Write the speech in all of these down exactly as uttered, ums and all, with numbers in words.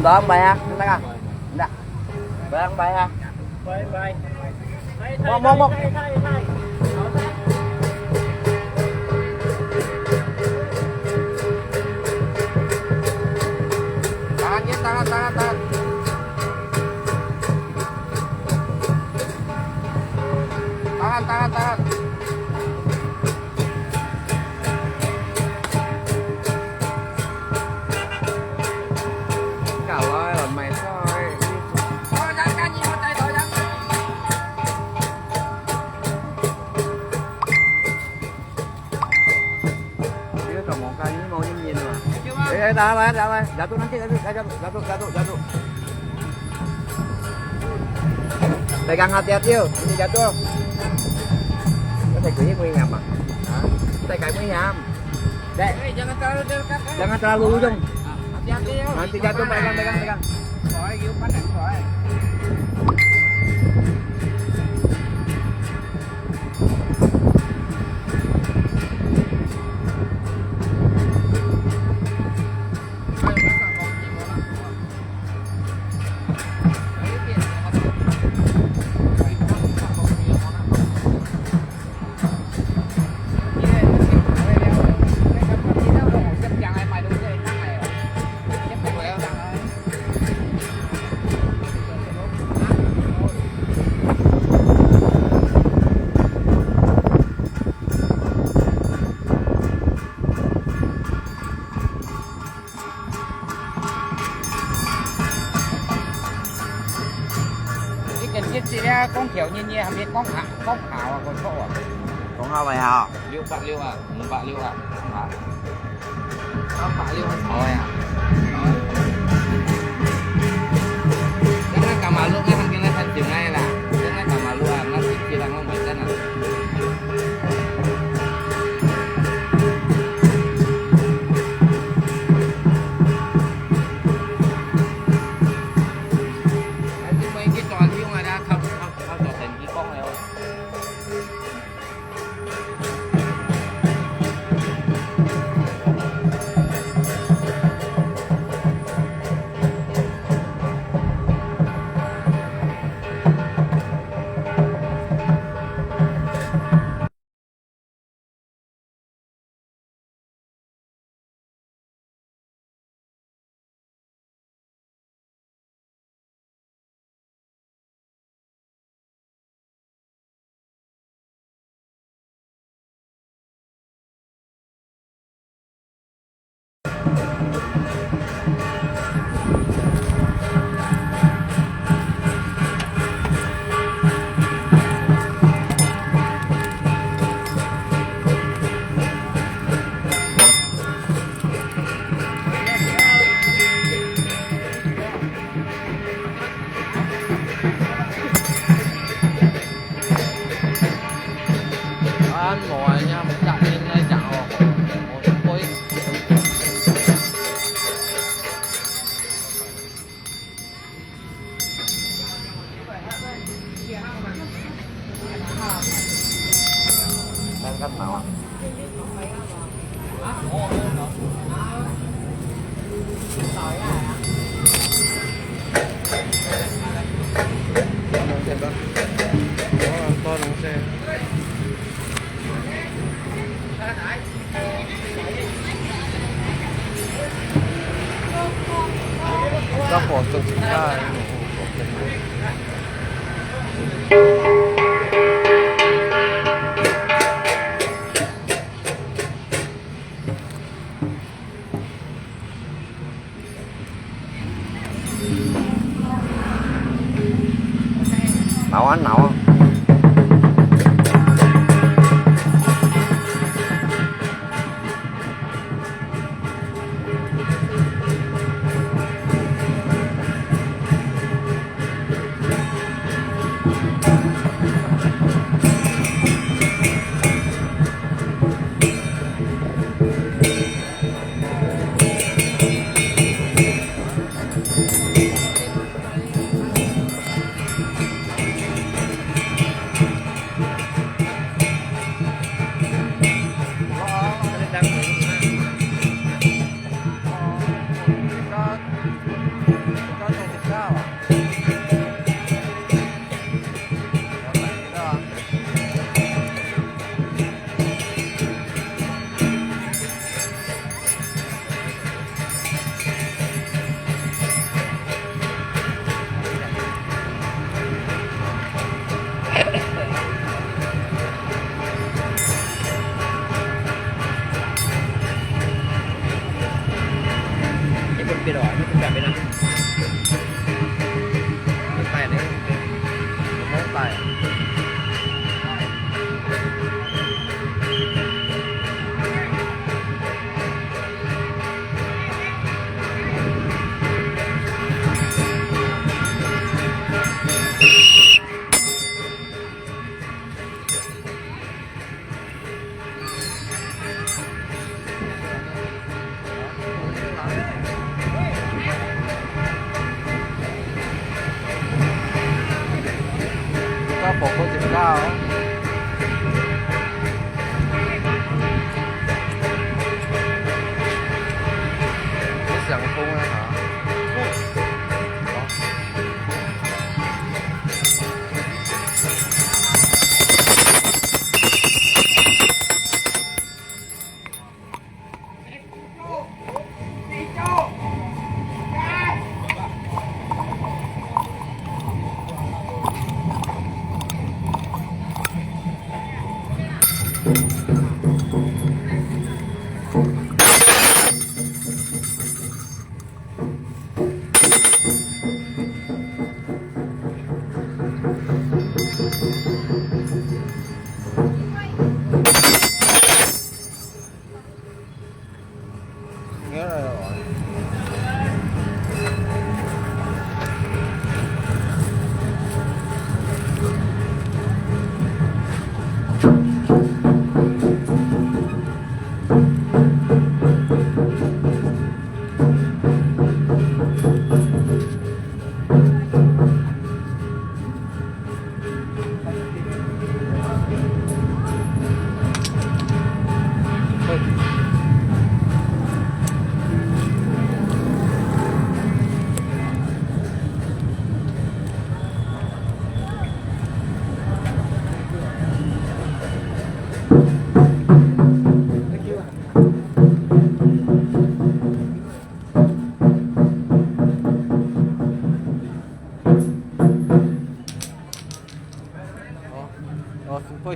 Bye bye ha, nda ka. Nda. Bye bye ha. Bye bye. Mok, mok, mok. Tahan, Yen, tahan, tahan, tahan. Tahan, tahan, tahan. Ka lai lon mai sai. Ini ka mau kan, ini mau ini ini. Eh, eh, tahan, tahan, tahan. Jatuh nanti, jatuh, jatuh, jatuh, jatuh, jatuh. Pegang hati-hati, nanti jatuh. Kau tak kau ni kau nyam ah. Ha? Tak kau ni nyam. Dek. Eh, jangan terlalu dekat, eh. Jangan terlalu ujung. Ah, hati-hati, yo. Nanti jatuh, pegang, pegang, pegang. Boy, you pandang, boy.你跟這隻啊，講條日日，還沒講下，講下啊，講錯啊。講下話啊。六百六啊，五百六啊，啊。三百六還少呀。Jangan kamalu kan, hangkin lah kan jengai lah. Jangan kamalu ah, nasi silang mau macam mana. 个火锅就到。你想通了哈？好。哦，哦，辛苦。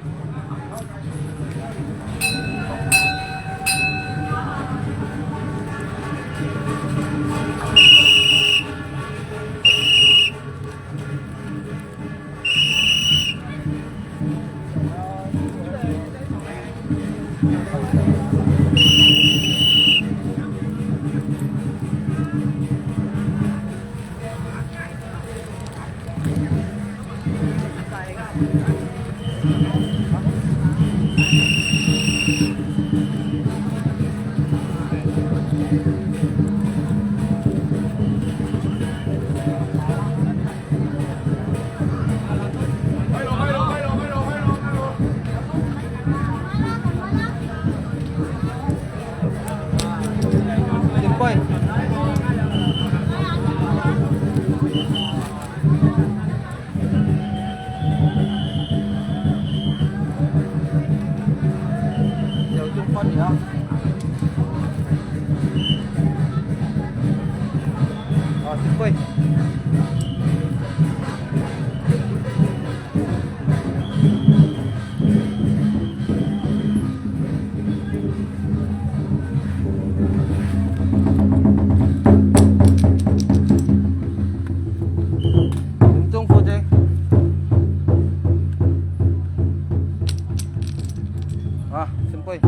哦，真贵。中火的。啊，真贵。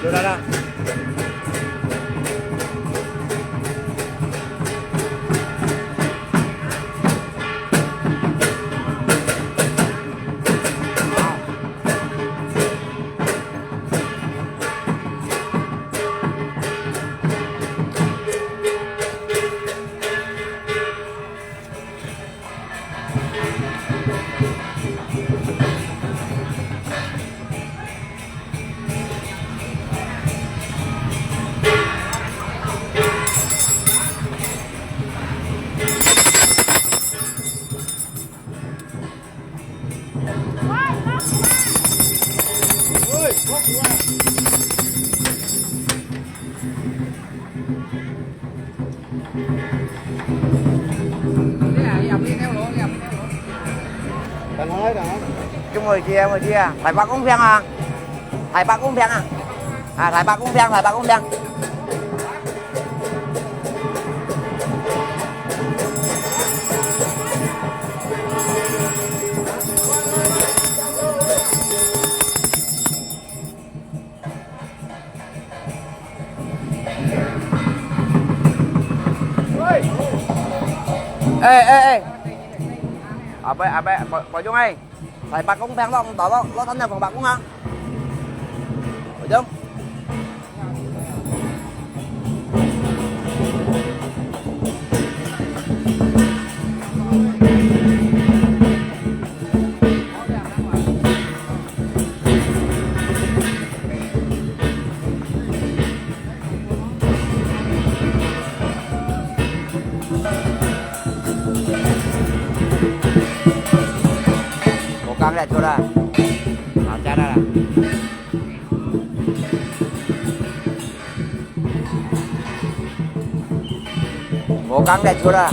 有来了。等下來，等下。跟我去啊，跟我去啊，台北公平啊，台北公平啊，啊，台北公平，台北公平。 哎，哎，哎。阿伯，阿伯，伯，伯兄哎，台北公平咯，到咯，落單了，台北公啊。伯兄。 我刚才出来，好，加来了。 我刚才出来。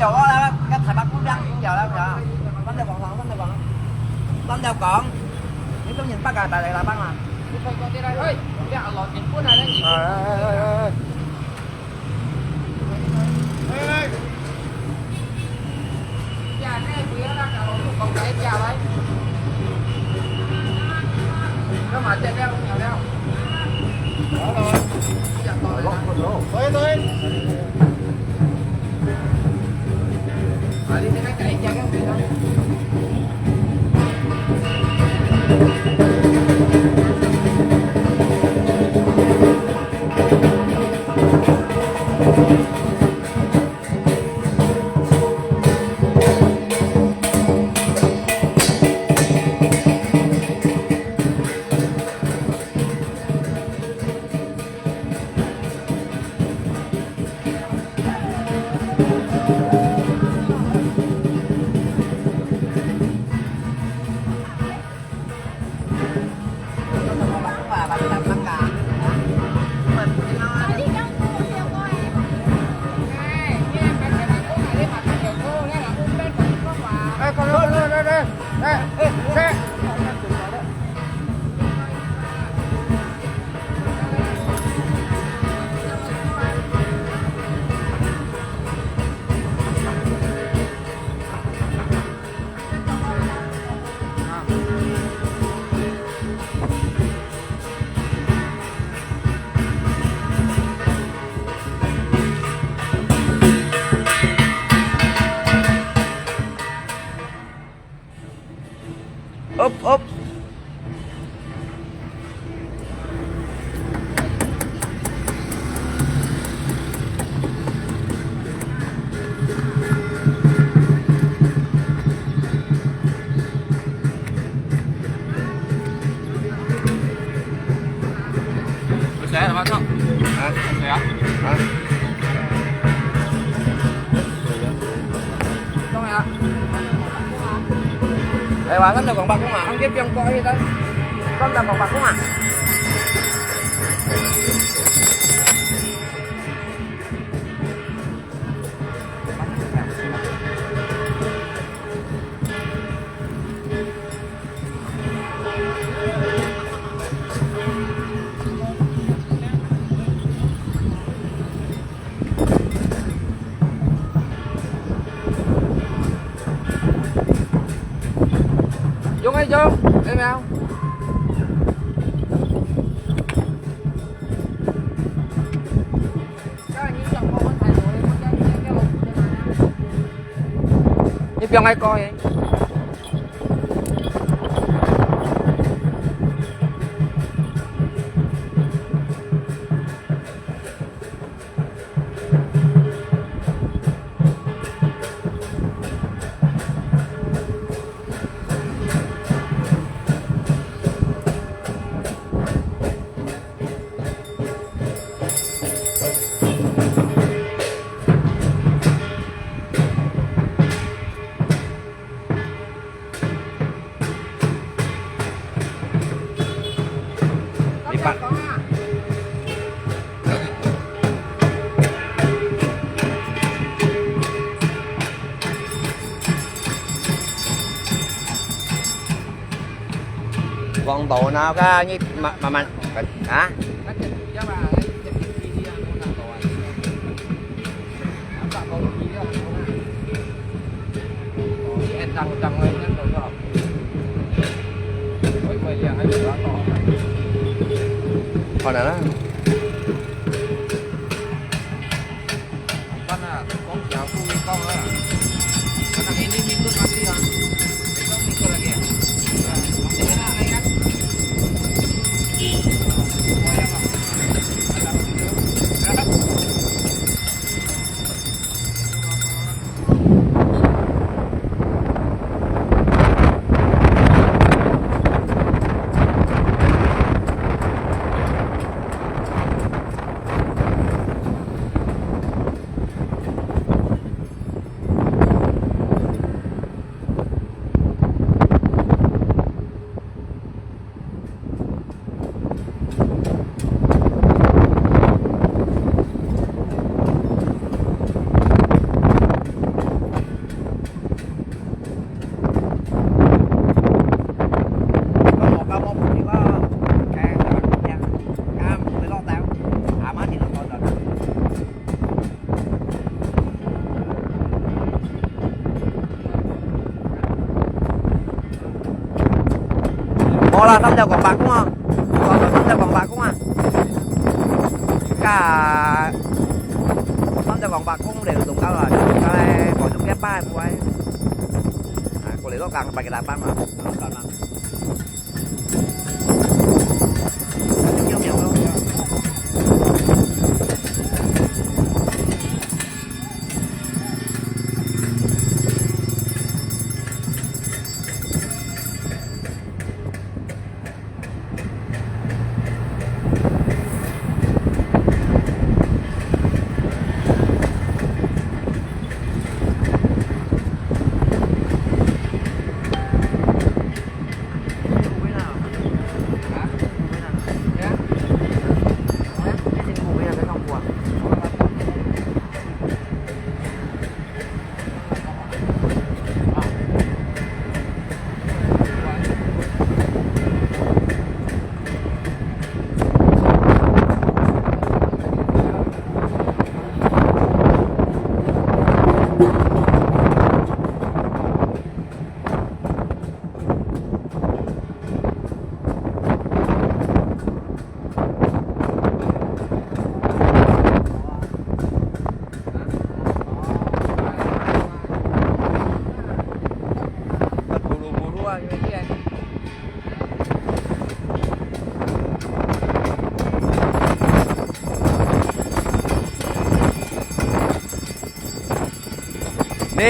有啊，該台北姑娘有了，有啊。三條講，三條講，三條講，你中意八個大大喇叭嘛？你可以講起來，喂，你阿老天本來了，你哎哎哎哎哎。 Up, up. 有谁来了吗？啊？谁啊？啊？谁啊？哎，晚上就讲白讲啊，俺这边过去的，晚上讲白讲啊。用一用，有没有？你不用挨过去。 你把广东那个，你慢慢慢啊。 好难啊。好啦，三條廣罷工啊！好啦，三條廣罷工啊！該三條廣罷工，你有中到啊？中到咧，無中一百，不愛。啊，過來都講，拜个大班嘛，好，算了。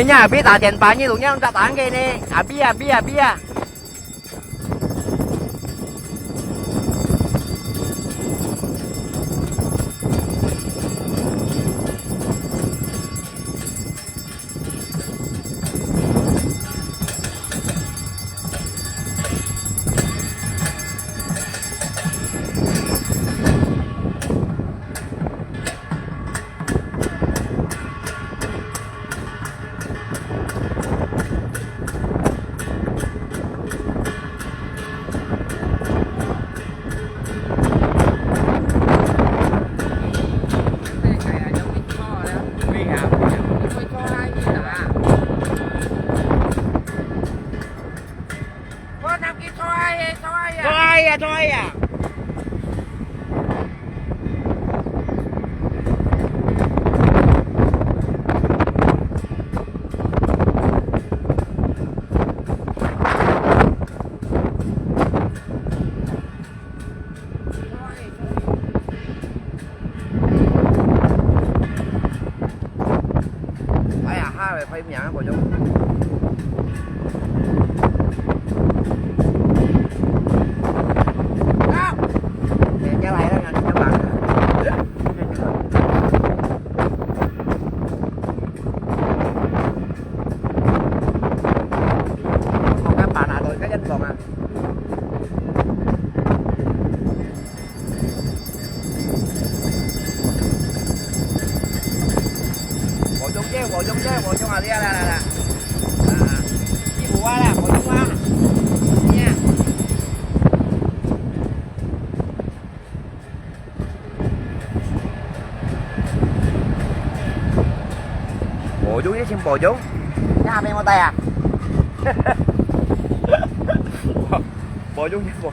你呀，Abi打電話，你都仰打打个呢？Abi，Abi，Abi啊！哎呀，哈，歹命啊，嗰種。啊！人家來了，人家忙。我看把拿到，該人講啊。 無中間，無中間，無中啊！來來來來，啊，師傅啊啦，無中啊！呀！無中，一定無中，你下面有帶啊？無中，無中。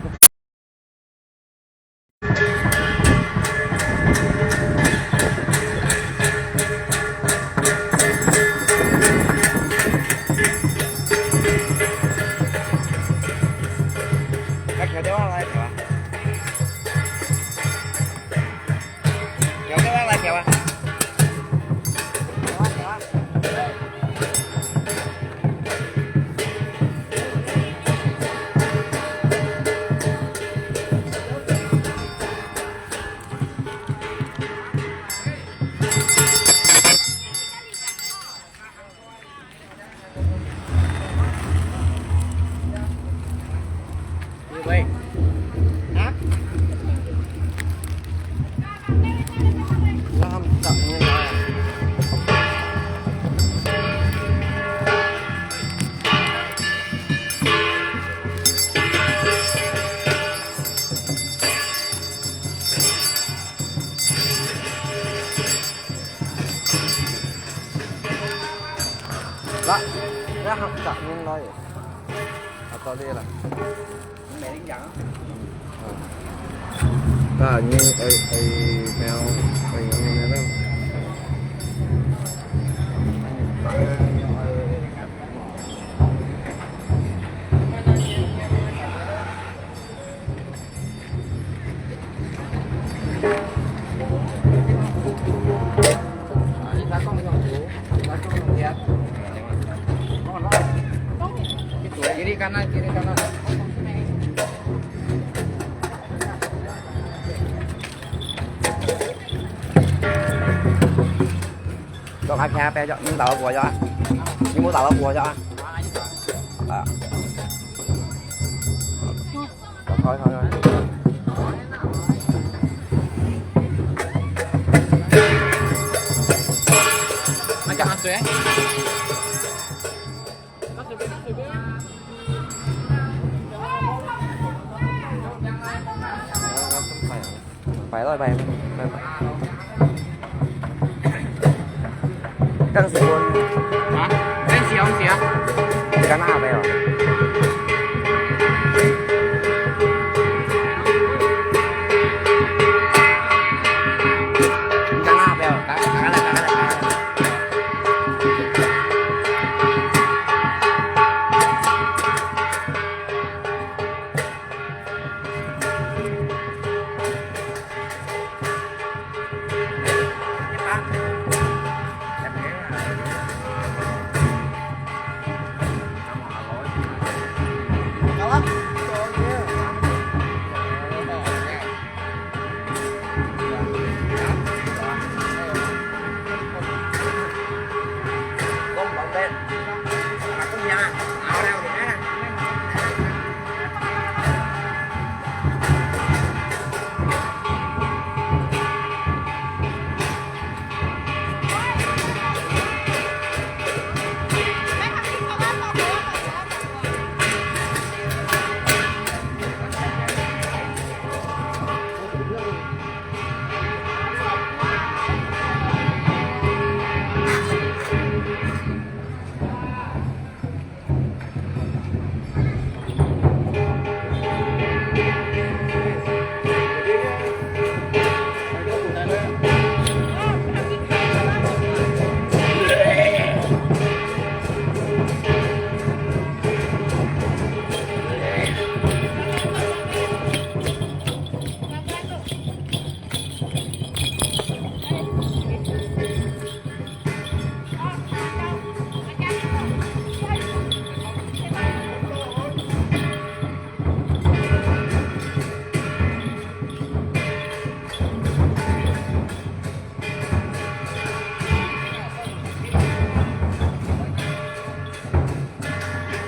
來，調電話來調啊。調電話來調啊。調啊，調啊。 喂。啊？讓他們找，你們找呀。 來，來，好，走，您來也。啊，到這了。啊，你，哎，哎，没有，哎，没有，没有。Kiri kanan, kiri kanan. 做下看，不要叫，你打到我呀？你没打到我呀？啊。好，好，好。那个阿水。 擺落擺，擺，擺。當時我啊，真是好笑。你敢拿袂哦？你敢拿袂哦？打，打開來，打開來，打開來。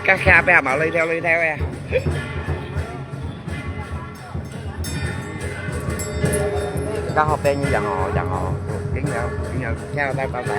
該下邊嘛，累條累條个。 剛好變一樣哦，一樣哦。嗯，緊要，緊要，跳到拜拜。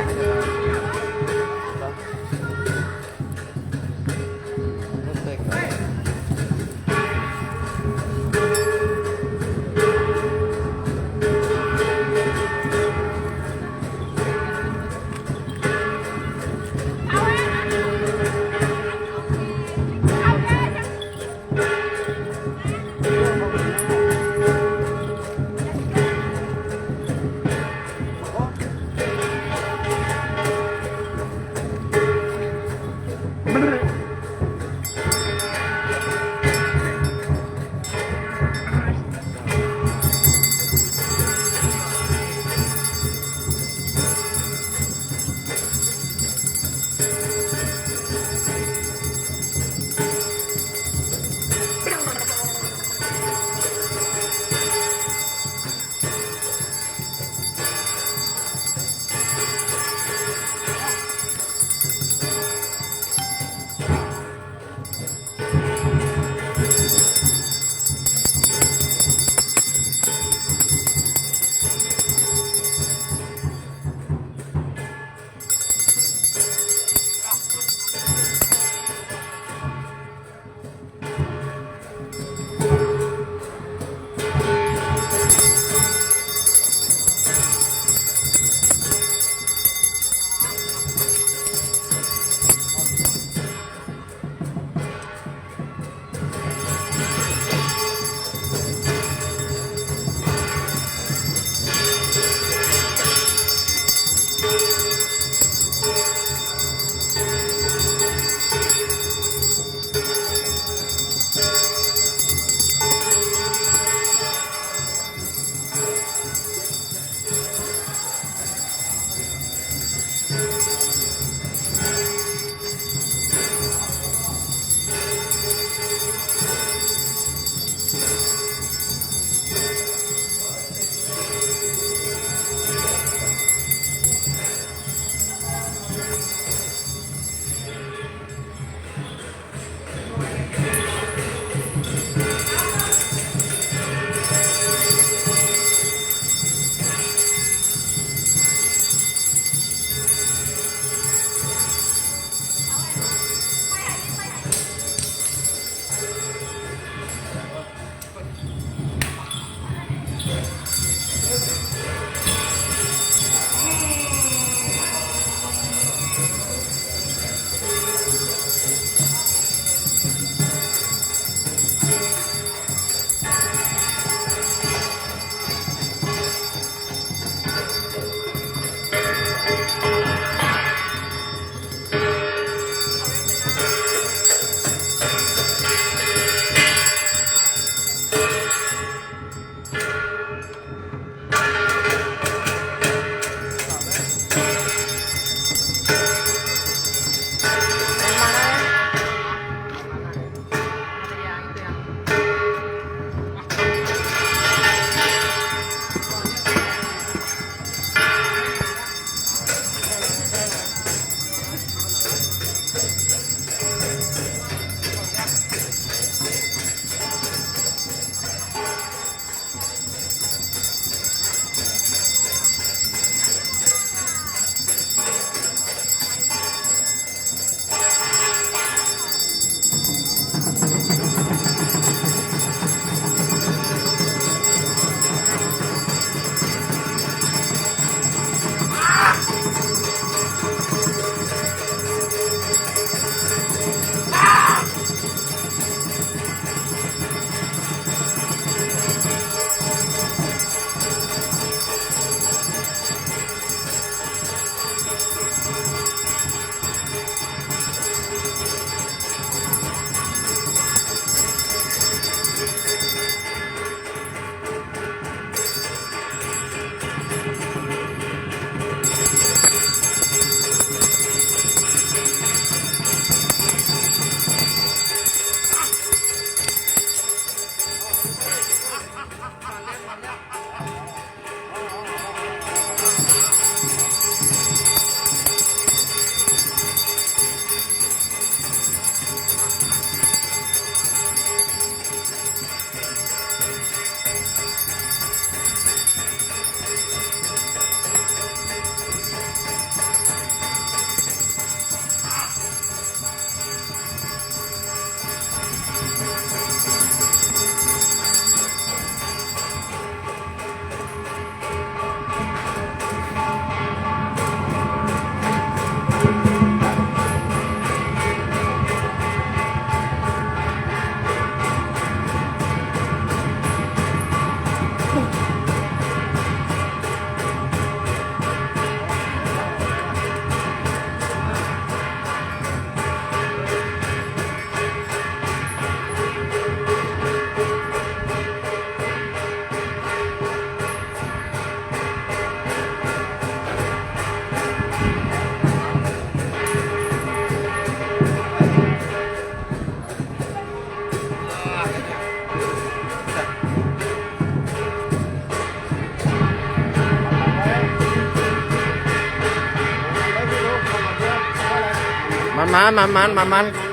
慢慢慢慢慢慢。